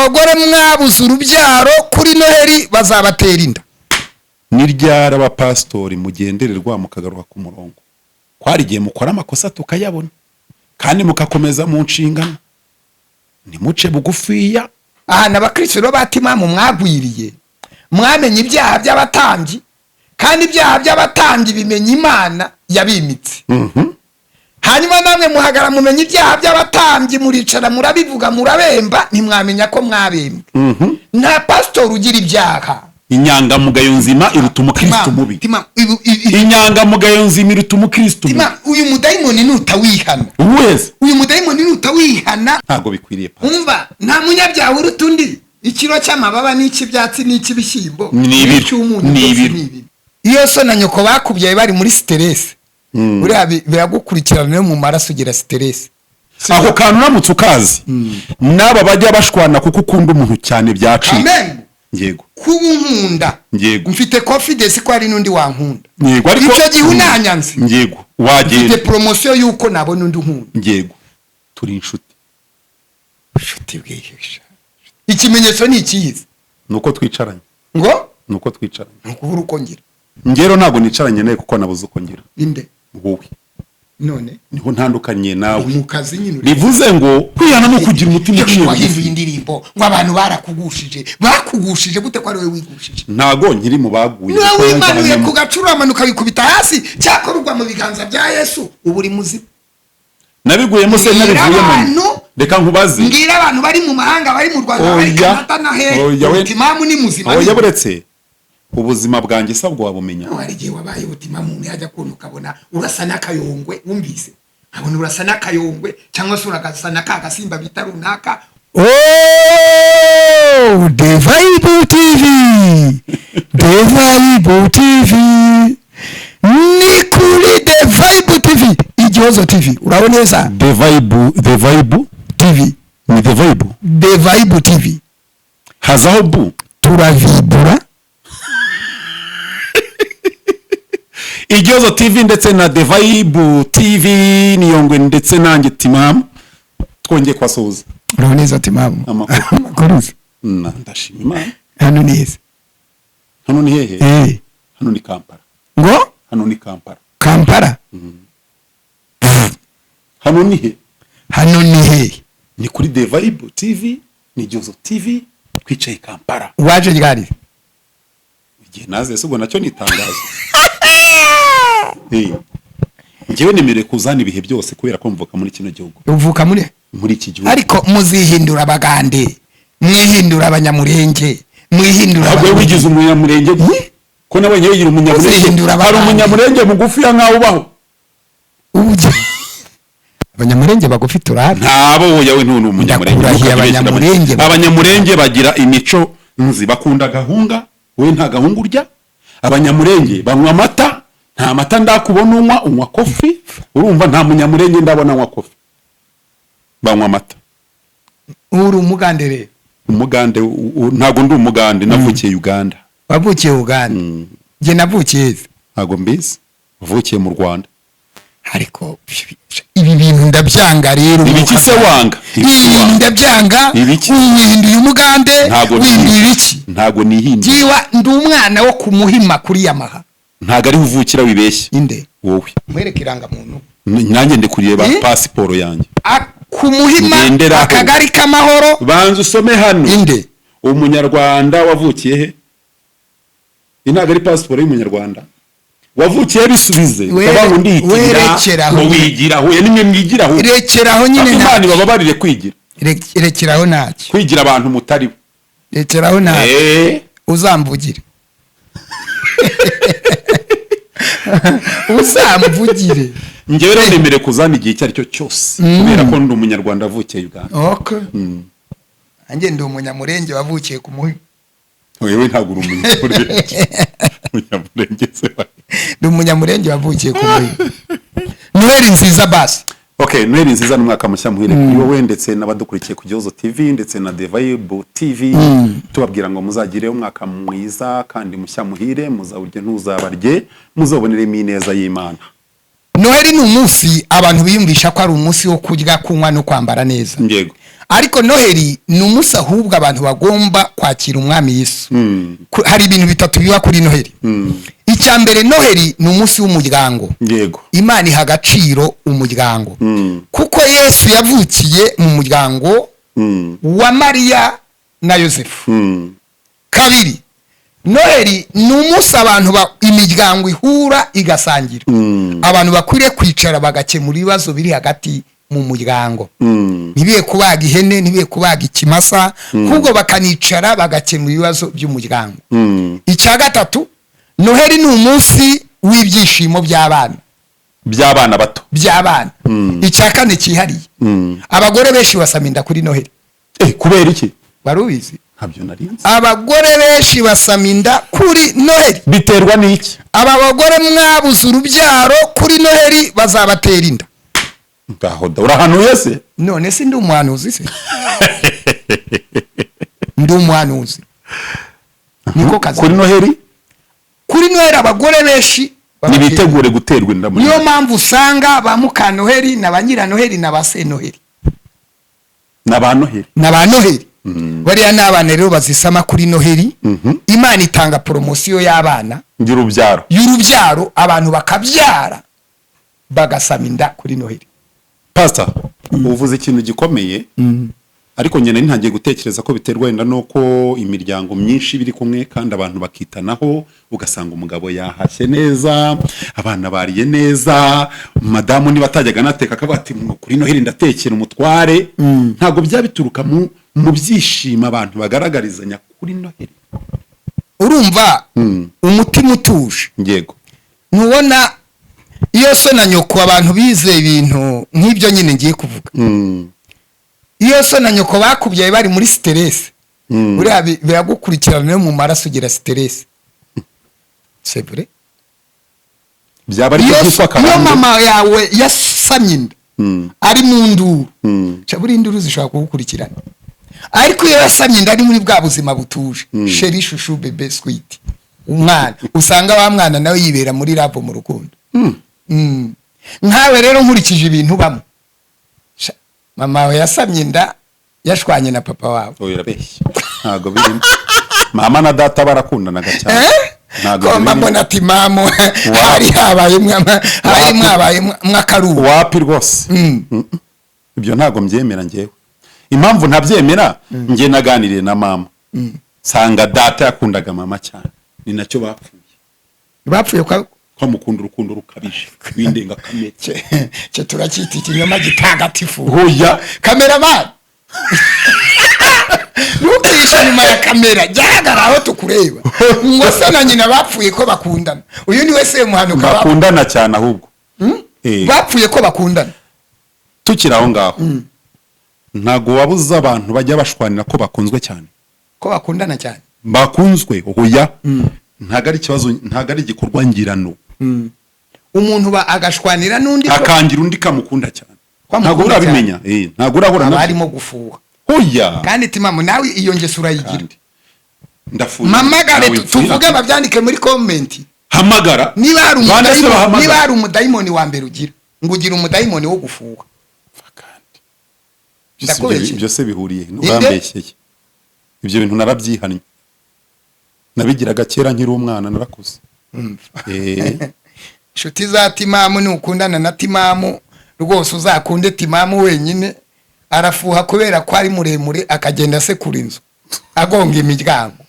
Abagore mwabuze urubyaro kuri Noheli bazabatera inda. Ni ryari abapasitori mugendererwa mukagaruka ku murongo? Ko hari igihe mukora amakosa tukayabona kandi mugakomeza mu nshingano, ntimuce bugufiya. Ahantu abakristo rero batimamu mwagwiriye, mwamenye ibyaha by'abatambyi, kandi ibyaha by'abatambyi bimenya Imana yabimitse. Hanyuma namwe muhagara mumenya ibyaha by'abatambyi, muricara murabivuga, murabemba, ntimwamenya ko mwabembwe. Nta pasitori ugira ibyaha. Inyangamugayo nzima iruta umukristo mubi. Inyangamugayo nzima iruta umukristo mubi. Uyu mudayimoni nutawihana, Wese. uyu mudayimoni nutawihana. Ntabwo bikwiriye, pastor. Umva, nta munyabyaha uruta undi. Ikiro cy'amababa n'icy'ibyatsi n'icy'ibishyimbo Ni ibiro. n'icy'umunyu, Ni byose ibiro. ni ibiro. Iyo so na nyoko bakubyaye bari muri stress, buriya biragukurikirana no mu maraso, ugira stress. Ako kantu uramutse ukazi, n'aba bajya bashwana kuko ukunda umuntu cyane byacika. Amen. Yego. Kuba unkunda, Yego. mfite confidence ko hari n'undi wankunda. Yego, ariko Icyo gihe unanyanze, Yego, mfite wagenda. promotion y'uko nabona undi unkunda. Yego, turi inshuti. Inshuti bwihisha, ikimenyetso ni ikiyizi? Nuko twicaranye. Ngo? Nuko twicaranye. Ni ukubura uko ngira. Ngero ntabwo nicaranye nawe kuko nabuze uko ngira. Inde? Wowe. None? Niho ntandukanye nawe. Mu kazi nyine uri. Bivuze ngo kwihana ni ukugira umutima uciye Wahinduye bugufi. indirimbo ngo abantu barakugushishe. Bakugushije gute ko ari wowe wigushije? Ntago nkiri mu baguye, Niwe kuko wimanuye yanjyanye ku gacuru, uramanuka wikubita hasi. Cyakora ugwa mu biganza bya Yesu, ubu uri muzima. Nabiguyemo se? Mbwira Nabivuyemo. abantu. Reka nkubaze. Mbwira abantu bari mu mahanga, bari mu Rwanda, bari Oya. Kanada na hehe. Oya, Ubutimamu ni muzima. Oya, buretse, ubuzima bwanjye sabwo wabumenya? Hari igihe wabaye ubutimamu yajya kubona ukabona urasa n'akayongwe. Wumvise nkabona urasa n'akayongwe, cyangwa se uragasa na ka gasimba bita runaka. Oh, The Vibe TV, The Vibe TV, ni kuri The Vibe TV, Igihozo TV. Urabona neza? The Vibe, The Vibe TV. Ni The Vibe. The Vibe TV. Hazaho bu. Turavibura. Igihozo TV ndetse na The Vibe TV, Niyongwe ndetse nanjye Timamu, twongeye kubasuhuza. Urabona neza, Timamu? Amakuru. Amakuru se? Ndashima Imana. Hano neza? Hano ni hehe? Eh. Hano ni Kampala. Ngo? Hano ni Kampala. Kampala? Hano ni he? Hano ni hehe? Ni kuri The Vibe TV, ni Igihozo TV, twicaye Kampala. Waje ryari? Igihe naze se ubwo nacyo ni itangazo? Njyewe nemerewe kuzana ibihe byose kubera ko mvuka muri kino gihugu. Uvuka muri? Muri iki gihugu. Ariko muzihindura Abagande, mwihindura Abanyamurenge, mwihindura Ahubwo wowe wigize umunyamurenge, ko nabonye wigira umunyamurenge. Uzihindura Hari Abagande. umunyamurenge mugufiya nkawe ubaho? Abanyamurenge bagufi turahari. Ntabo, yawe ntuni umunyamurenge. Ndakurahiye, Ntukajye ubeshyira. Abanyamurenge. Abanyamurenge bagira imico nzi, bakunda gahunga, wowe nta gahunga urya. Abanyamurenge banywa amata, nta mata ndakubona unywa, unywa coffee. Urumva, nta munyamurenge ndabona anywa coffee, banywa amata. Uri Umugande rero? Umugande, ntabwo ndi Umugande, navukiye Uganda. Wavukiye Uganda? Njye navukiye he? Ntabwo mbizi, wavukiye mu Rwanda. Ariko ibi bintu ndabyanga rero. Ibiki se wanga? Ibi Ibiki bintu wanga? ndabyanga. Ibiki? Wihinduye Umugande, Ntabwo wihinduye ibiki? Ntabwo nihinduye. Jiwa ndi umwana wo ku Muhima kuri Yamaha. Ntabwo ariho uvukira, wibeshye. Inde? Wowe. Mwereke irangamuntu. Nanjye ndi kureba Eh? pasiporo yanjye. Ku Muhima. Ngenderaho. Akagari k'Amahoro. Banza usome hano. Inde? Umunyarwanda wavukiye he? Iyi ntabwo ari pasiporo y'Umunyarwanda wavukiye, bisubize. Ukavuga ngo ndiyitirira. Werekeraho. Ngo wigira huye, nimwe mwigiraho. Rekeraho nyine. Imana Ntacyo. ibababarire kwigira. Rekeraho ntacyo. Kwigira abantu mutari bo. Rekeraho ntacyo. Uzamvugire, uzamvugire. Njyewe rero nemerewe kuzana igihe icyo ari cyo cyose kubera ko ndi Umunyarwanda wavukiye Uganda. Okay, nanjye ndi Umunyamurenge wavukiye ku Muhima. Wewe ntabwo uri Umunyamurenge, Umunyamurenge se Ndi Umunyamurenge wavukiye ku Muhima. Noheli nziza basi. Okay, Noheli nziza n'umwaka mushya muhire kuri wowe ndetse n'abadukurikiye ku Gihozo TV ndetse na The Vibe TV. Tubabwira ngo muzagire umwaka mwiza kandi mushya muhire, muzawurye ntuzabarye, muzaboneremo ineza y'Imana. Noheli ni umunsi abantu biyumvisha ko ari umunsi wo kurya, kunywa no kwambara neza. Yego. Ariko Noheli ni umunsi ahubwo abantu bagomba kwakira Umwami Yesu. Hari ibintu bitatu biba kuri Noheli. Icya mbere, Noheli ni umunsi w'umuryango. Imana iha agaciro umuryango, kuko Yesu yavukiye mu muryango wa Mariya na Yosefu. Kabiri, Noheli ni umunsi abantu imiryango ihura igasangira. Abantu bakwiriye kwicara bagakemura ibibazo biri hagati mu muryango, ntibiye kubaga ihene, ntibiye kubaga ikimasa, ahubwo bakanicara bagakemura ibibazo by'umuryango. Icya gatatu, Noheli ni umunsi w'ibyishimo by'abana. By'abana bato. By'abana. Icya kane cyihariye, abagore benshi basama inda kuri Noheli. Kubera iki? Wari ubizi? Ntabyo nari nzi. Abagore benshi basama inda kuri Noheli. Biterwa n'iki? Aba bagore mwabuze urubyaro, kuri Noheli bazabatera inda. Ngaho da, urahanuye se? None se ndi umuhanuzi? Se ndi umuhanuzi? Niko kazi. Kuri Noheli? Kuri Noheli abagore benshi babatera. Nibitegure guterwa inda muri Niyo mpamvu usanga ba muka Noheli na ba nyiranoheli na ba senoheli na ba Noheli. Na ba Noheli. Bariya ni abana rero bazisama kuri Noheli. Imana itanga poromosiyo y'abana, ngira urubyaro. Y'urubyaro, abantu bakabyara bagasama inda kuri Noheli. Pastor, uvuze ikintu gikomeye, ariko njye nari ntangiye gutekereza ko biterwa wenda nuko imiryango myinshi biri kumwe kandi abantu bakitanaho, ugasanga umugabo yahashye neza, abana bariye neza, madamu niba atajyaga anateka akavuga ati: "Kuri Noheli ndatekera umutware." Ntabwo byaba bituruka mu byishimo abantu bagaragarizanya kuri Noheli? Urumva, umutima utuje, ntubona iyo so na nyoko, abantu bize ibintu nk'ibyo nyine ngiye kuvuga, iyo so na nyoko bakubyaye bari muri stress, buriya biragukurikirana no mu maraso, ugira stress, c'est vrai. Byaba ari Iyo byo byitwa iyo karande. mama yawe yasamye inda ari mu nduru, buriya induru zishobora kugukurikirana. Ariko iyo yasamye inda ari muri bwa buzima butuje, chéri, chouchou, bébé, sweet, umwana usanga wa mwana nawe yibera muri love, mu rukundo. Nkawe rero, nkurikije ibintu ubamo, mama wawe yasamye inda yashwanye na papa wawe. Oya, urabeshya, ntabwo birimo. Mama na data barakundanaga cyane. Ntabwo Ko birimo. mbona ati mama hari habaye hari Wapi. mwabaye mwakaruhu. Wapi rwose. Ibyo ntabwo mbyemera ngewe. Impamvu ntabyemera, njye naganiriye na mama, nsanga data yakundaga mama cyane, ni nacyo bapfuye. Bapfuye kwa Ko amukunda urukundo rukabije rw'indengakamere. Cyo turacyita ikinyoma gitagatifu. Hoya. Cameraman, ntukishe nyuma ya kamera, jya aho tukureba ngo se na nyina bapfuye ko bakundana. Uyu niwe Semuhanuka. Bakundana cyane ahubwo. Bapfuye ko bakundana. Tukiri aho ngaho, ntabwo wabuze abantu bajya bashwanira ko bakunzwe cyane. Ko bakundana cyane. Bakunzwe. Oya, ntabwo ari ikibazo, ntabwo ari igikorwa ngirano. Umuntu agashwanira n'undi Akangira undi kamukunda cyane. Ko Ntabwo amukunda. urabimenya. Ntabwo urahura Aba nabyo. arimo gufuha. Oya. Kandi timamu, nawe iyo ngeso urayigira. Kandi ndafuye. Mamagare. Nawe Tuvuge, babyandike muri comment. Hamagara. Niba hari Bande se bahamagara? niba hari umudayimoni wa mbere ugira, ngo ugira umudayimoni wo gufuha. Kandi Ndakubeshye. Ibyo se bihuriye? Inde? Urambeshyeye. Ibyo bintu narabyihannye, nabigiraga kera nkiri umwana, narakuze. Inshuti za Timamu, nukundana na Timamu rwose uzakunde Timamu wenyine. Arafuha kubera ko ari muremure, akagenda asekura inzu, agonga imiryango.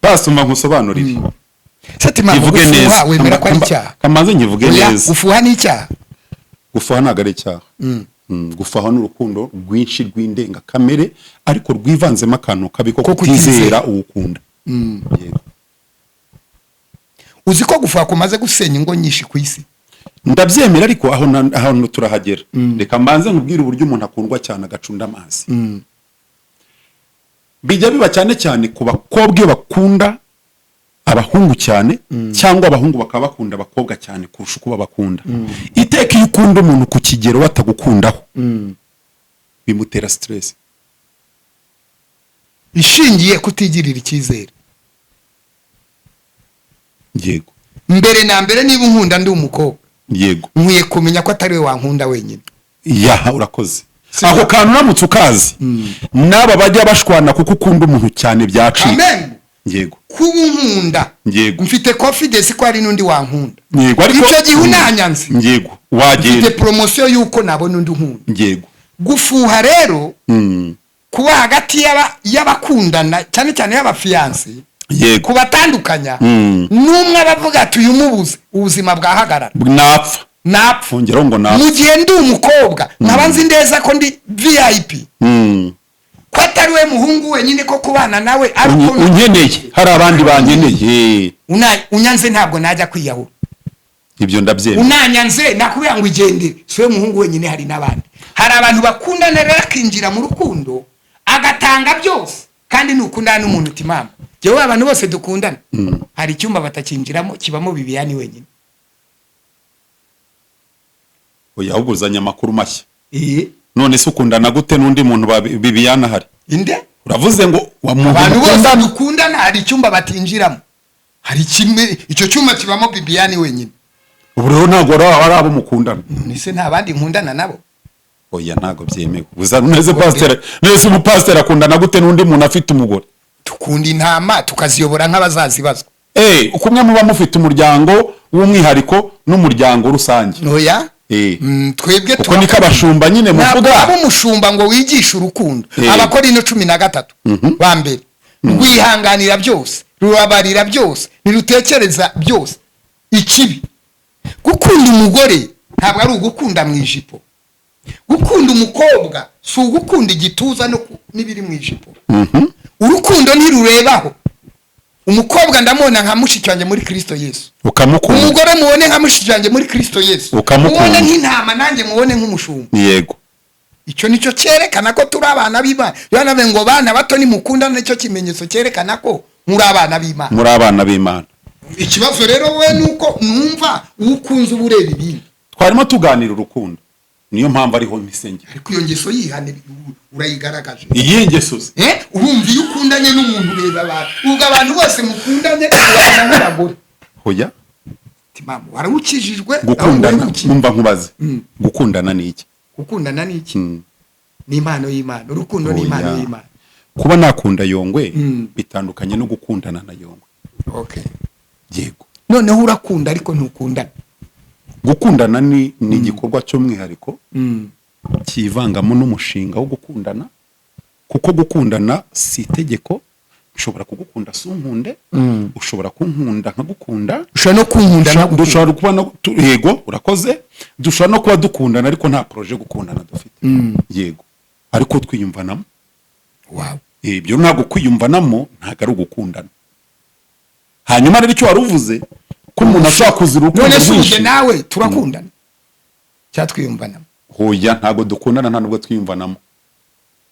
Basuma nkusobanurire. Se Timamu, Nkivuge gufuha neza. wemera ko ari icyaha? Kamanze nkivuge Oya, neza. gufuha ni icyaha? Gufuha ntabwo ari icyaha. Gufuha ni urukundo rwinshi rw'indengakamere, ariko rwivanzemo akantu kabi ko Ko kutizera. kutizera uwukunda. Yego. Uzi ko gufuha kumaze gusenya ingo nyinshi ku isi? Ndabyemera, ariko aho aho turahagera. Reka mbanze nkubwire uburyo umuntu akundwa cyane agacunda amazi. Bijya biba cyane cyane ku bakobwa iyo bakunda abahungu cyane, cyangwa abahungu bakaba bakunda abakobwa cyane kurusha uko babakunda. Iteka iyo ukunda umuntu ku kigero batagukundaho, bimutera stress. Ishingiye kutigirira icyizere. Yego. Mbere na mbere, niba unkunda ndi umukobwa, nkwiye kumenya ko atari we wankunda wenyine. Yaha, urakoze. Ako kantu uramutse ukazi, n'aba bajya bashwana kuko ukunda umuntu cyane byacika. Amen. Yego. Kuba unkunda, Yego. mfite confidence ko hari n'undi wankunda. Yego, ariko Icyo gihe unanyanze, mfite Wagenda. promotion y'uko nabona undi unkunda. Gufuha rero, kuba hagati y'abakundana, cyane cyane y'abafiancé, kubatandukanya, n'umwe abavuga ati: "Uyu mubuze, ubuzima bwahagarara." Napfa. Napfa. Ongeraho ngo napfa. Mu gihe ndi umukobwa, nkaba nzi neza ko ndi VIP, ko atari we muhungu wenyine, ko kubana nawe ari uko Unkeneye, hari abandi bankeneye. Unyanze ntabwo najya kwiyahura. Ibyo ndabyemera. Unanyanze nakubwira ngo igendere, si we muhungu wenyine, hari n'abandi. Hari abantu bakundana rero, akinjira mu rukundo agatanga byose, kandi nukundana n'umuntu uti: "Mama, jyewe abantu bose dukundana hari icyumba batakinjiramo, kibamo Bibiyani wenyine." Oya, ahubwo uzanye amakuru mashya. Iye. None se ukundana gute n'undi muntu Bibiyana ahari? Inde? Uravuze ngo wa muntu Abantu bose mukundana. dukundana hari icyumba batinjiramo, hari kimwe, icyo cyumba kibamo Bibiyani wenyine. Ubu rero ntabwo ari abo mukundana. None se nta bandi nkundana nabo? Oya, ntabwo byemewe. Uza neze pasiteri, nese umupasiteri akundana gute n'undi muntu afite umugore? Tukunda intama, tukaziyobora nk'abazazibazwa. Kumwe muba mufite umuryango w'umwihariko n'umuryango rusange. Oya. Twebwe Kuko niko abashumba nyine ntabwo muvuga. waba umushumba ngo wigishe urukundo. Abakorino 13 ba mbere: rwihanganira byose, rubabarira byose, ntirutekereza byose ikibi. Gukunda umugore ntabwo ari ugukunda mu ijipo. Gukunda umukobwa si ugukunda igituza no n'ibiri mu ijipo. Urukundo ntirurebaho. Umukobwa ndamubona nka mushiki wanjye muri Kristo Yesu. Ukamukunda. Umugore mubone nka mushiki wanjye muri Kristo Yesu. Ukamukunda. Mubone nk'intama, nanjye mubone nk'umushumba. Icyo nicyo cyerekana ko turi abana b'Imana. Yohana avuga ngo: "Bana bato, nimukundana, nicyo kimenyetso cyerekana ko muri abana b'Imana." Muri abana b'Imana. Ikibazo rero we nuko numva ukunze uba ureba ibindi. Twarimo tuganira urukundo, niyo mpamvu ariho mpisengera. Ariko iyo ngeso yihane, urayigaragaje. Iyihe ngeso se? Urumva iyo ukundanye n'umuntu ureba abantu, ubwo abantu bose mukundanye ubabona nk'abagore. Hoya. Ati: "Mama, warawukijijwe." Gukundana, Ahubwo uri umva nkubaze, gukundana ni iki? Gukundana ni iki? Ni impano y'Imana. Urukundo ni impano Oya. y'Imana. Kuba nakunda Yongwe bitandukanye no gukundana na Yongwe. Yego. Noneho urakunda ariko ntukundana. Gukundana ni igikorwa cy'umwihariko kivangamo n'umushinga wo gukundana, kuko gukundana si itegeko. Nshobora kugukunda si unkunde, ushobora kunkunda nkagukunda. Ushobora no kunkunda nkagukunda. Dushobora kuba no yego, urakoze, dushobora no kuba dukundana ariko nta projet yo gukundana dufite. Yego, ariko twiyumvanamo. Ibyo ntabwo kwiyumvanamo, ntabwo ari ugukundana. Hanyuma rero icyo wari uvuze ko umuntu ashobora kuzira urukundo None se rwinshi. uje nawe turakundana cyangwa twiyumvanamo? Hoya, ntabwo dukundana, nta nubwo twiyumvanamo,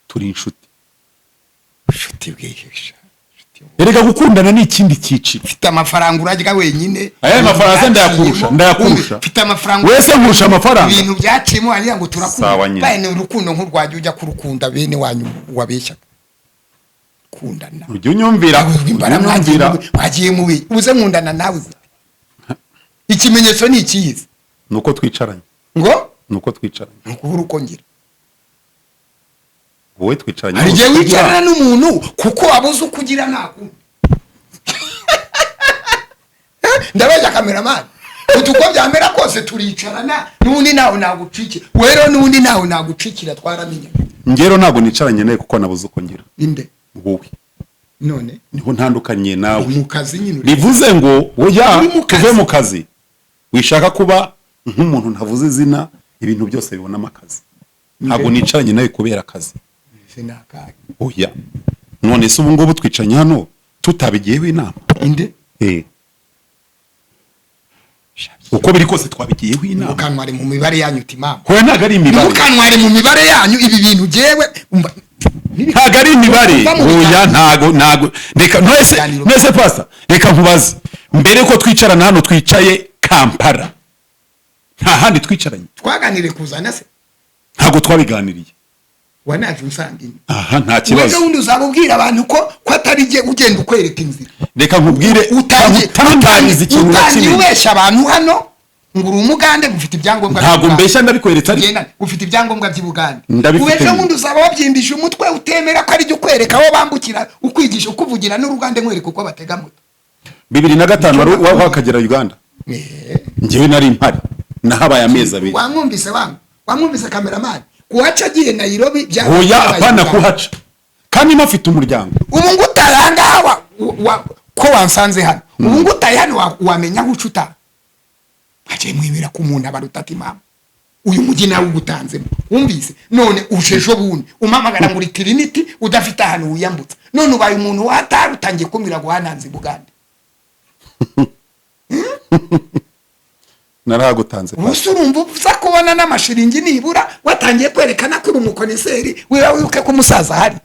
turi inshuti. Inshuti bwihisha. Erega gukundana ni ikindi cyiciro. Mfite amafaranga, urarya wenyine. Aya mafaranga se ndayakurusha? Ndayakurusha? Mfite amafaranga. Wese nkurusha amafaranga? Ibintu byaciyemo wagira ngo Sawa turakunda. nyine. Bene urukundo nk'urwajya ujya kurukunda bene wanyu wabeshyaga kundana. Ujya unyumvira, ujya Imbara unyumvira. Mwagiye mubi ubuze nkundana nawe gute? Ikimenyetso ni ikiyizi? Ni uko twicaranye. Ngo? Ni uko twicaranye. Ni ukubura uko ngira. Wowe twicaranye. Hari igihe Kugira- wicarana n'umuntu kuko wabuze uko ugira, ntakundi. Ndabeshya, cameraman? Utu uko byamera kose turicarana, n'ubundi ntawe nagucikira. We rero n'ubundi ntawe nagucikira, twaramenye. Ngero ntabwo nicaranye nawe kuko nabuze uko ngira. Inde? Wowe. None? Niho ntandukanye nawe. Mu kazi nyine Bivuze ngo oya. Uri mu kazi. Tuve mu kazi, wishaka kuba nk'umuntu ntavuze izina, ibintu byose bibonamo akazi. Ntabwo nicaranye nawe kubera akazi. Ese ni akahe? Oya, none se ubu ngubu twicaranye hano tutabigiyeho inama? Inde? Uko biri kose twabigiyeho inama. Ntimukantware mu mibare yanyu, uti mama. Hoya, ntabwo ari imibare. Ntimukantware mu mibare yanyu, ibi bintu jewe Ntabwo ari imibare. Uva mu Oya. biganiro. Ntago reka none Biganiro. Nese pasa, reka nkubaze: mbere ko twicarana hano, twicaye Kampala, nta handi twicaranye? Twaganiriye kuzana se? Ntabwo twabiganiriye. Wanaje unsanga ino. Aha nta Ejo kibazo. bundi uzaba ubwira abantu ko atari jye ugenda ukwereka inzira. Reka nkubwire, Utangiye nkutangarize ikintu utangiye nakimenye. ubeshya abantu hano. Ngo uri Umugande, ufite ibyangombwa Ntabwo by'Ubugande. mbeshya, ndabikweretse ariko. Genda, ufite ibyangombwa by'Ubugande. Ndabifite. Ubu ejo bundi uzaba wabyimbije umutwe, utemera ko ari jya ukwereka aho bambukira, ukwigisha, ukuvugira n'Urugande, nkwereka uko batega moto. 2005 wari wakagera Uganda? Njyewe nari mpari, nahabaye amezi 2. Wamwumvise wangu, wamwumvise cameraman kuhaca agiye Nairobi Oya. byabaye Apana. Uganda. Kuhaca kandi mpafite umuryango. Ubu ngutaye ahangaha ko wansanze hano, ubu ngutaye hano wamenya aho uca utaha? Agiye mwemera ko umuntu abaruta ati: "Mama, uyu mujyi nawe ugutanzemo." Wumvise? None uje ejo bundi umpamagara ngo uri Trinity, udafite ahantu wiyambutsa. None ubaye umuntu watari utangiye kumbwira ngo wananze i Bugande. Narahagutanze. Ubu se urumva uza kubona n'amashiringi nibura? Watangiye kwerekana ko uri umukoniseri, wiba wibuke ko umusaza ahari.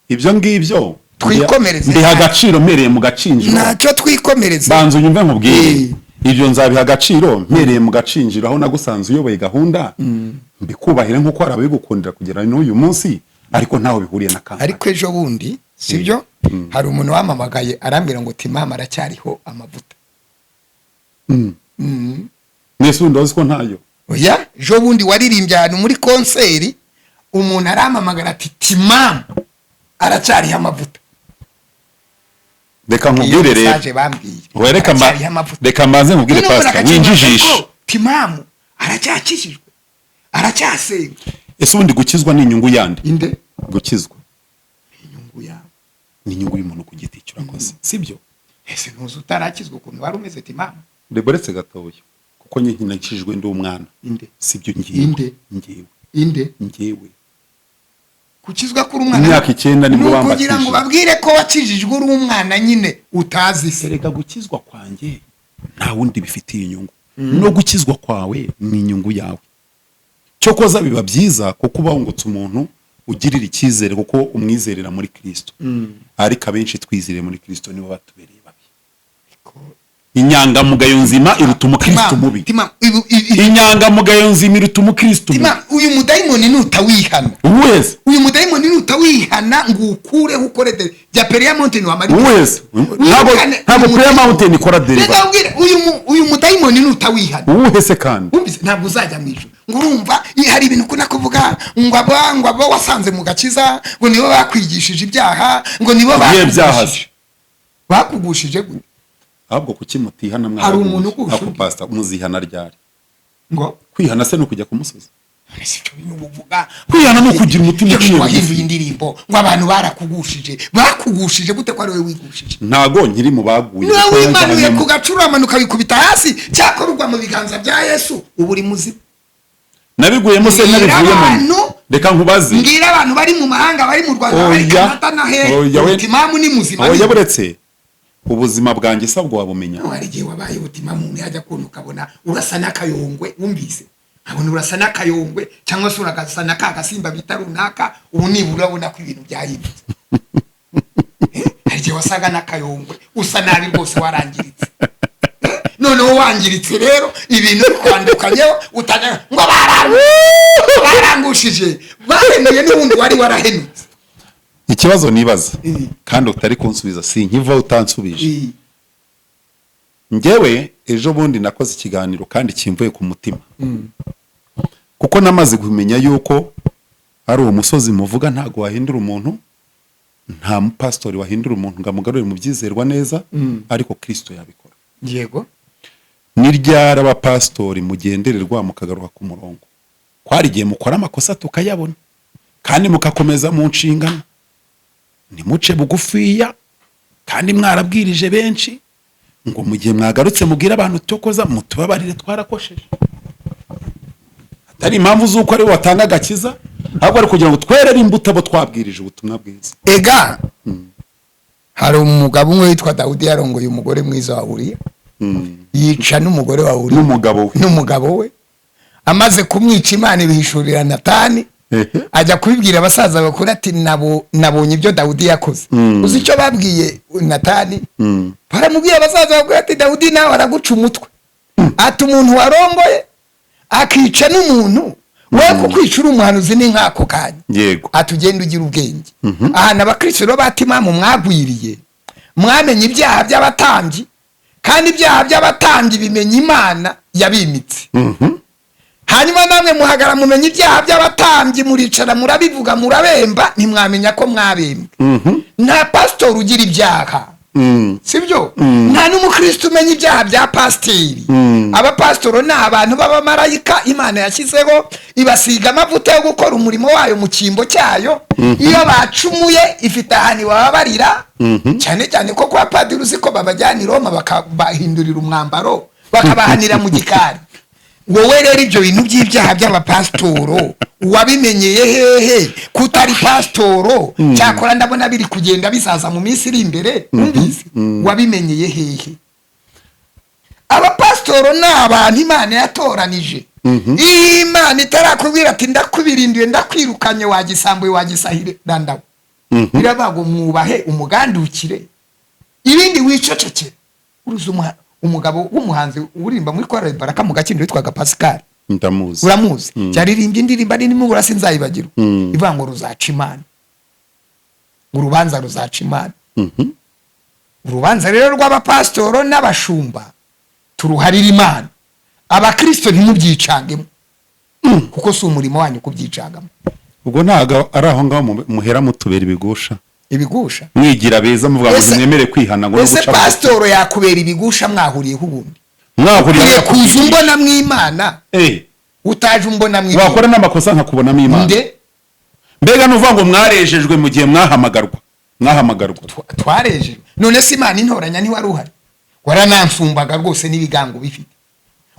Ibyo ngibyo Twikomereze. mbiha agaciro mpereye mu gacinjiro. Ntacyo, twikomereze. Banza unyumve nkubwire. Ibyo nzabiha agaciro mpereye mu gacinjiro, aho nagusanze uyoboye gahunda, mbikubahire nk'uko hari ababigukundira kugera n'uyu munsi, ariko ntaho bihuriye na kampani. Ariko ejo bundi, sibyo, hari umuntu wamamagaye arambwira ngo Timamu aracyariho amavuta. Mwese ubundi wazi ko ntayo. Oya, ejo bundi waririmbye ahantu muri concert, umuntu arampamagara ati: "Timamu aracyariho amavuta." Reka Iyo nkubwire rero. message bambwiye. Oya, reka Aracyariho amavuta. Reka mbanze nkubwire, Noneho pastor, mbona winjijisha. ko Timamu aracyakijijwe, aracyasenga. Ese ubundi gukizwa ni inyungu yandi? Inde? Gukizwa. Inyungu yawe. Ni inyungu y'umuntu ku giti cye, urakoze, sibyo? Ese ntuzi utarakizwa ukuntu wari umeze, Timamu? Reboretse gatoya, kuko njye nakijijwe ndi umwana. Inde? Sibyo? Ngewe. Inde? Ngewe. Inde? Ngewe. Gukizwa kuri umwana Imyaka 9 nibwo ni ukugira ngo bambatije. babwire ko wakijijwe uri umwana nyine, utazi se. Erega gukizwa kwanjye nta wundi bifitiye inyungu, no gukizwa kwawe ni inyungu yawe. Cyokoza biba byiza kuko uba wungutse umuntu ugirira icyizere, kuko umwizerera muri Kristo. Ariko abenshi twizereye muri Kristo nibo batubereye babi. Inyangamugayo nzima iruta umukristo mubi. Tima, Inyangamugayo nzima iruta umukristo mubi. Tima, uyu mudayimoni nutawihana, Wese. uyu mudayimoni nutawihana ngo ukureho, ukore jya Prayer Mountain wamara. Wese, ntabwo Wirukane ntabwo uyu Prayer mudayimoni. Mountain ikora deliver. Reka nkubwire, uyu mudayimoni nutawihana, Uwuhe se kandi? Wumvise? Ntabwo uzajya mu ijuru. Ngo urumva hari ibintu ukunda kuvuga ngo aba wasanze mu gakiza, ngo nibo bakwigishije ibyaha, ngo nibo Ibihe byaha? bakugushije. Bakugushije gute? Ahubwo kuki mutihana? Hari umuntu ugusha Ako undi. pastor, muzihana ryari? Ngo Kwihana se ni ukujya ku musozi? None si ibyo bintu uvuga? Kwihana ni ukugira umutima Ibyo uciye bintu bugufi. wahinduye indirimbo ngo abantu barakugushishe. Bakugushije gute ko ari wowe wigushije? Ntago nkiri mu baguye, Niwe kuko wimanuye yanjyanye ku gacuru, uramanuka wikubita hasi, cyakora ugwa mu biganza bya Yesu, ubu uri muzima. Nabiguyemo se? Mbwira Nabivuyemo? abantu. Reka nkubaze. Mbwira abantu bari mu mahanga, bari mu Rwanda, bari Oya. Canada na he. Oya, Timamu ni muzima. Oya, buretse, ubuzima bwanjye sabwo wabumenya? Hari igihe wabaye ubutimamu yajya kubona ukabona urasa n'akayongwe. Wumvise? Nkabona urasa n'akayongwe, cyangwa se uragasa na ka gasimba bita runaka. Ubu nibura urabona ko ibintu byahindutse. Hari igihe wasaga n'akayongwe, usa nabi rwose, warangiritse. Noneho wangiritse rero, ibintu bikwandukanyeho, utajya ngo barangushije, bahenuye n'ubundi wari warahenutse. Ikibazo nibaza kandi utari kunsubiza, si nkiva utansubije. Njyewe ejo bundi nakoze ikiganiro kandi kimvuye ku mutima, kuko namaze kumenya yuko ari uwo musozi muvuga ntabwo wahindura umuntu. Nta mupasitori wahindura umuntu ngo amugarure mu byizerwa neza, ariko Kirisito yabikora. Ni ryari abapasitori mugendererwa mukagaruka ku murongo? Ko hari igihe mukora amakosa tukayabona, kandi mukakomeza mu nshingano, ntimuce bugufiya, kandi mwarabwirije benshi ngo mu gihe mwagarutse mubwire abantu tukoza mutubabarire, twarakosheje, atari impamvu z'uko ari we watanga agakiza, ahubwo ari kugira ngo twerere imbuto abo twabwirije ubutumwa bwiza. Ega hari umugabo umwe witwa Dawudi, yarongoye umugore mwiza wa Uriya, yica n'umugore wa Uriya. N'umugabo we. N'umugabo we. Amaze kumwica, Imana ibihishurira Natani. Ajya kubibwira abasaza bakuru ati: "Nabo nabonye ibyo Dawudi yakoze." Uzi icyo babwiye Natani? Baramubwira abasaza bakuru ati: "Dawudi nawe araguca umutwe." Ati: "Umuntu warongoye akica n'umuntu, we kukwica uri umuhanuzi ni nk'ako kanya." Ati: "Ugende ugira ubwenge." Ahantu abakristo rero batimamu mwagwiriye, mwamenye ibyaha by'abatambyi, kandi ibyaha by'abatambyi bimenya Imana yabimitse. Hanyuma namwe muhagara mumenya ibyaha by'abatambyi, muricara murabivuga, murabemba, ntimwamenya ko mwabembwe. Nta pasitori ugira ibyaha, sibyo? Nta n'umukristo umenya ibyaha bya pasiteri. Abapasitori ni abantu b'abamarayika Imana yashyizeho, ibasiga amavuta yo gukora umurimo wayo mu cyimbo cyayo. Iyo bacumuye, ifite ahantu ibababarira, cyane cyane ko kwa padiri uzi ko babajyana i Roma bakabahindurira umwambaro, bakabahanira mu gikari. Wowe rero, ibyo bintu by'ibyaha by'abapasitoro wabimenyeye hehe kutari pasitoro? Cyakora ndabona biri kugenda bizaza mu minsi iri imbere. Wumvise, wabimenyeye hehe? Abapasitoro ni abantu Imana yatoranije. Iyo Imana itarakubwira ati: "Ndakubirindiye, ndakwirukanye, wagisambuye, wagisahire dandawe," biravuga ngo mwubahe, umugandukire, ibindi wicecekere. Uruzi umugabo w'umuhanzi uririmba muri korali Baraka mu Gakindo witwaga Pascal? Ndamuzi. Uramuzi? Yaririmbye indirimbo ari nimubura sinzayibagirwa, ivuga ngo ruzaca Imana, urubanza ruzaca Imana. Urubanza rero rw'abapasitoro n'abashumba turuharira Imana. Abakristo ntimubyicangemo, kuko si umurimo wanyu kubyicangamo. Ubwo ntabwo ari aho ngaho muhera mutubera ibigusha? Ibigusha? Mwigira beza, muvuga ngo ntimwemere kwihana, ngo no Ese guca bugufi. pasitoro yakubera ibigusha mwahuriyeho ubundi? Mwahuriye? Ukwiye kuza umbona mw'Imana, utaje umbona mw'Imana. Wakora n'amakosa nkakubonamo Imana. Nde? Mbega nuvuga ngo mwarejejwe mu gihe mwahamagarwa? Twarejejwe? None se Imana intoranya ntiwari uhari? Waranansumbaga rwose n'ibigango bifite,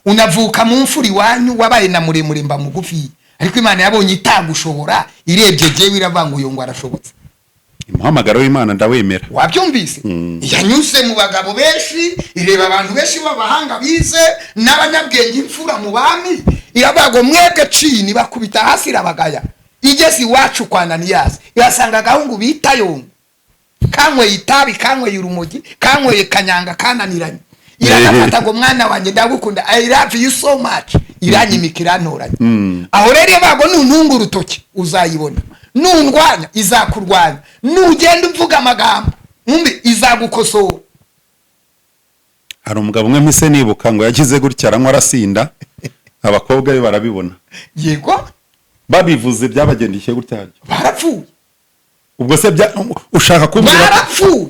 unavuka mu mfura iwanyu, wabaye na muremure mba mugufi, ariko Imana yabonye itagushobora, irebye jyewe iravuga ngo uyu ngo arashobotse. Umuhamagaro w'Imana ndawemera. Wabyumvise? Yanyuze mu bagabo benshi, ireba abantu benshi b'abahanga bize n'abanyabwenge, imfura mu bami, iravuga ngo mwebwe cini, bakubita hasi, irabagaya. Igeze iwacu kwa Ananiyasi, irasanga agahungu bita Yongo kanyweye itabi, kanyweye urumogi, kanyweye kanyanga, kananiranye, iragafata ngo: "Mwana wanjye, ndagukunda, I love you so much." Iranyimika, irantoranya. Aho rero iyo bago nuntunga urutoki uzayibona, nundwanya izakurwanya, nugenda uvuga amagambo mwumve izagukosora. Hari umugabo umwe mpise nibuka, ngo yagize gutya aranywa, arasinda, abakobwa be barabibona. Yego. Babivuze byabagendekeye gutya? Barapfuye. Ubwo se ushaka kumbwira Barapfuye.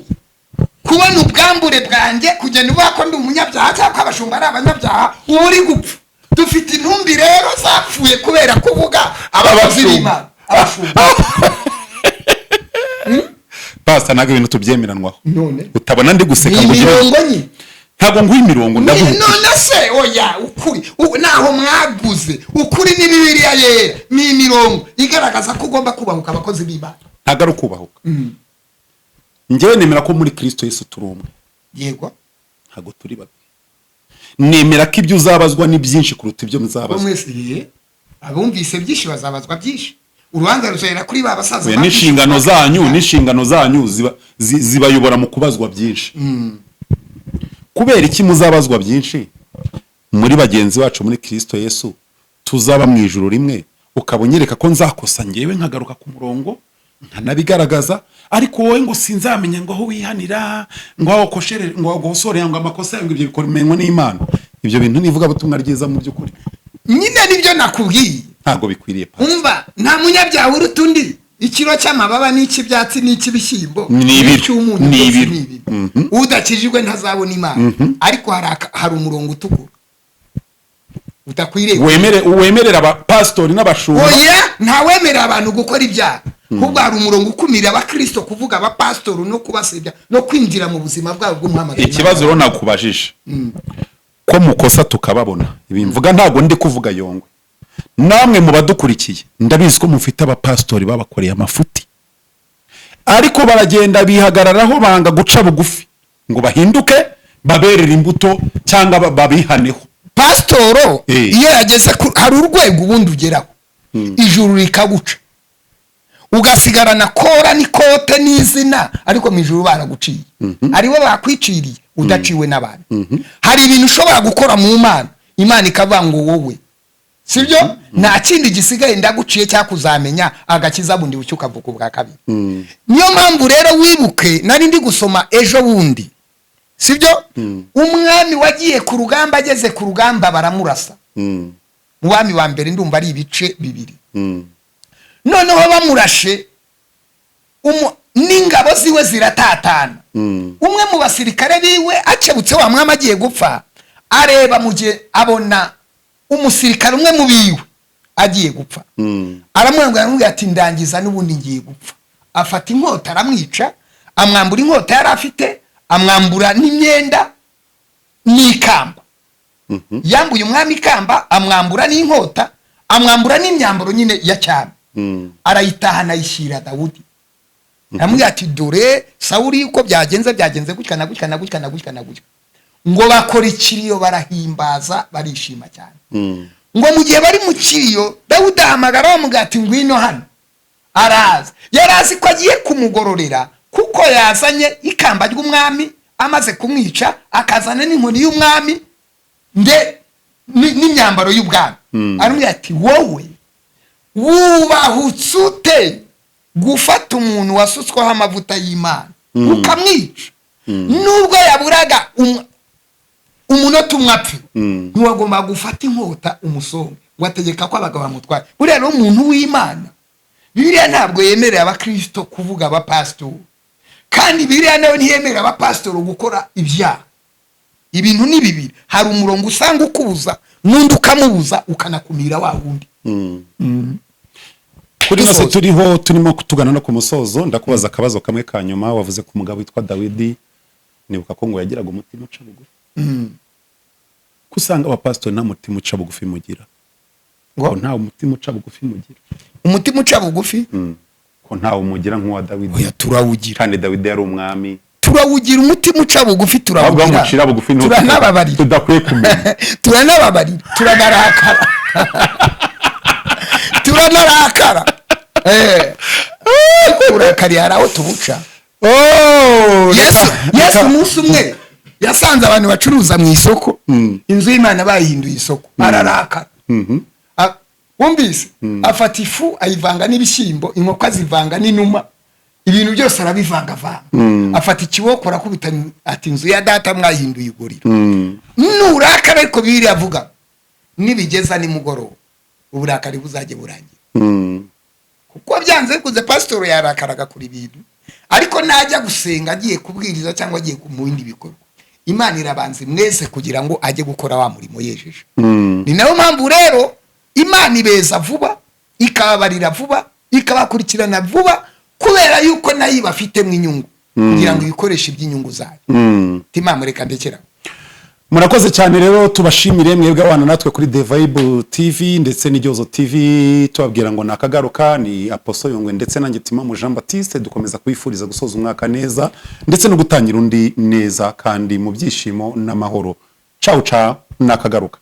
Kubona ubwambure bwanjye, kugenda uvuga ko ndi umunyabyaha cyangwa ko abashumba ari abanyabyaha, uba uri gupfa. Dufite intumbi rero zapfuye kubera kuvuga abakozi b'Imana, abashumba. Pastor, ntabwo ibintu tubyemeranwaho. None Utabona ndi guseka ni ngo ugire imirongo nye. Ntabwo nguha imirongo, ndaguha ukuri. None se oya, ukuri naho mwaguze ukuri ni Bibiliya Yera, ni imirongo igaragaza ko ugomba kubahuka abakozi b'Imana. Ntabwo ari ukubahuka. Njyewe nemera ko muri Kristo Yesu turi umwe. Yego. Ntabwo turi babiri. Nemera ko ibyo uzabazwa ni byinshi kuruta ibyo Bo muzabazwa. Mwese ye, abumvise byinshi bazabazwa byinshi. Urubanza ruzahera kuri ba basaza Oya, ba n'inshingano byinshi. zanyu, n'inshingano zanyu zibayobora mu kubazwa byinshi. Kubera iki muzabazwa byinshi? Muri bagenzi bacu muri Kristo Yesu tuzaba mu ijuru rimwe, ukaba unyereka ko nzakosa ngewe nkagaruka ku murongo nkanabigaragaza, ariko wowe ngo sinzamenya ngo aho wihanira, ngo aho ukoshere, ngo ugosore, ngo amakosa yawe, ngo ibyo bikomenywa n'Imana. Ibyo bintu ni ivugabutumwa ryiza mu by'ukuri? Nyine nibyo nakubwiye. Ntabwo bikwiriye, Pastor. Umva, nta munyabyaha uruta undi. Ikiro cy'amababa n'icy'ibyatsi n'icy'ibishyimbo Ni ibiro. n'icy'umunyu, Ni byose ibiro. ni ibiro. Udakijijwe ntazabona Imana, ariko hari umurongo utukura utakwiriye Wemerera abapasitori n'abashumba? Oya, ntawemerera abantu gukora ibyaha. Ahubwo hari umurongo ukumira abakristo kuvuga abapasitori no kubasebya no kwinjira mu buzima bwabo bw'umuhamagaro. Ikibazo rero nakubajije, ko mukosa tukababona, ibi mvuga ntabwo ndi kuvuga Yongwe, namwe mu badukurikiye ndabizi ko mufite abapasitori babakoreye amafuti, ariko baragenda bihagararaho, banga guca bugufi ngo bahinduke, baberere imbuto cyangwa babihaneho. Pasitoro iyo yageze hari urwego ubundi ugeraho, ijuru rikaguca, ugasigarana kora n'ikote n'izina, ariko mu ijuru baraguciye, aribo bakwiciriye, udaciwe n'abantu. Hari ibintu ushobora gukora mu Mana, Imana ikavuga ngo wowe sibyo, nta kindi gisigaye, ndaguciye, cyangwa kuzamenya agakiza bundi bucyo ukavuka ubwa kabiri. Niyo mpamvu rero wibuke nari ndi gusoma ejo bundi. Sibyo? Umwami wagiye ku rugamba, ageze ku rugamba baramurasa. Mu Bami wa Mbere, ndumva ari ibice 2. Noneho bamurashe, n'ingabo ziwe ziratatana. Umwe mu basirikare biwe akebutse, wa mwami agiye gupfa, areba mu gihe abona umusirikare umwe mu biwe agiye gupfa, aramwanga, aramubwira ati: "Ndangiza, n'ubundi ngiye gupfa." Afata inkota aramwica, amwambura inkota yari afite, amwambura n'imyenda n'ikamba. Yambuye umwami ikamba, amwambura n'inkota, amwambura n'imyambaro nyine ya cyami. Arayitahana, ayishyira Dawudi, aramubwira ati: "Dore Sawuri, uko byagenze byagenze gutya na gutya na gutya na gutya na gutya." Ngo bakora ikiriyo, barahimbaza, barishima cyane. Ngo mu gihe bari mu kiriyo, Dawudi ahamagara, bamubwira ati: "Ngwino hano." Araza. Yari azi ko agiye kumugororera kuko yazanye ikamba ry'umwami amaze kumwica, akazana n'inkoni y'umwami nde n'imyambaro y'ubwami. Aramubwira ati: "Wowe wubahutse ute gufata umuntu wasutsweho amavuta y'Imana ukamwica, nubwo yaburaga umunota umwe apfe? Ntiwagomba gufata inkota umusonga?" Ngo ategeka ko abagabo bamutwara. Buriya rero umuntu w'Imana, Bibiliya ntabwo yemerera abakirisito kuvuga abapasitori, kandi Bibiliya nawe ntiyemerera abapasitori gukora ibyaha. Ibintu ni bibiri: hari umurongo usanga ukubuza, n'undi ukamubuza, ukanakumira wa wundi. Kuri ino se Dusoza. turiho, turimo tugana no ku musozo, ndakubaza akabazo kamwe ka nyuma. Wavuze ku mugabo witwa Dawidi, nibuka ko ngo yagiraga umutima uca bugufi. Ko usanga abapasitori nta mutima uca bugufi mugira? Ngo? Ko nta mutima uca bugufi mugira? Umutima uca bugufi? Ko ntawe umugira nk'uwa Dawidi? Oya, turawugira. Kandi Dawidi yari umwami. Turawugira, umutima uca bugufi Ahubwo turawugira. bamucira bugufi niho Turanababarira. tudakwiye kumenya. Turanababarira, turanarakara, turanarakara. Ariko uburakari hari aho tubuca. Oh, Yesu, Yesu umunsi umwe yasanze abantu bacuruza mu isoko, inzu y'Imana bayihinduye isoko, ararakara. Wumvise, afata ifu ayivanga n'ibishyimbo, inkoko azivanga n'inuma, ibintu byose arabivangavanga, afata ikiboko arakubita, ati: "Inzu ya Data mwayihinduye iguriro." Nurakara ariko, Bibiliya avuga, nibigeza nimugoroba uburakari buzajye burangira. Kuko byanze bikunze pasitoro yarakara, agakora ibintu, ariko najya gusenga, agiye kubwiriza cyangwa agiye mu bindi bikorwa, Imana irabanza mwese kugira ngo ajye gukora wa murimo yejeje. Ni nayo mpamvu rero Imana ibeza vuba, ikababarira vuba, ikabakurikirana vuba, kubera yuko nayo ibafitemo inyungu, kugira ngo ibikoreshe iby'inyungu zayo. Timamu, reka ndekera. Murakoze cyane rero, tubashimire mwebwe abana natwe kuri The Vibe TV ndetse n'Igihozo TV, tubabwira ngo nakagaruka. Ni Apostle Yongwe ndetse nanjye Timamu Jean Baptiste, dukomeza kubifuriza gusoza umwaka neza ndetse no gutangira undi neza kandi mu byishimo n'amahoro. Ciao ciao, nakagaruka.